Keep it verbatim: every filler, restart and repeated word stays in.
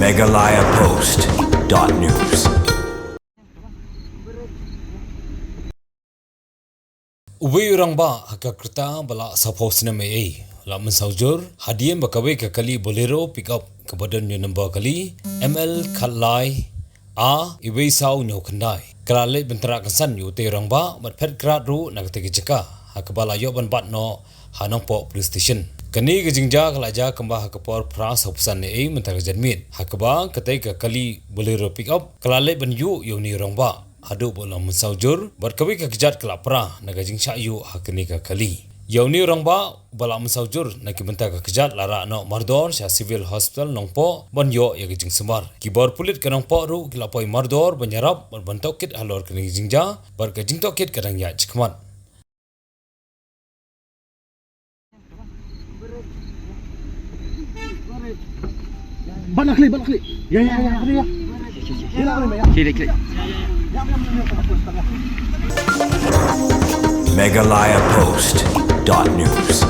Meghalaya Post dot news. Uwei u rangbah ha ka rta ba la saphew snem ei ei la mynsaw jur hadien ba kawei ka kali Bolero pickup kaba don ïa u nombor kali M L khatlai A uwei saw hynñiew khyndai ka la leit ban trah kynsan ïa utei u rangbah bad phet krad ruh na katei ka jaka ha kaba la ïoh ban bat noh ha Nongpoh Police Station. Kane ka jingjia ka la jia kumba ha ka por phra sawphew san ei ei mynta ka janmiet ha kaba katei ka kali Bolero pickup ka la leit ban ïuh ïa une u rangbah haduh ba u la mynsaw jur bad kawei ka kjat ka la pra na ka jingshah ïuh ha kane ka kali. Ïa une u rangbah ba la mynsaw jur na ki bynta ka kjat la rah noh mardor sha Civil Hospital Nongpoh ban ïoh ïa ka jingsumar. Ki bor pulit ka Nongpoh ruh ki la poi mardor ban ïarap bad ban tohkit halor kane ka jingjia bad ka jingtohkit ka dang ïaid shakhmat. Ban akhli, ban akhli. Ya, ya, ya, akhli ya. Khili, khili. Meghalaya Post dot news.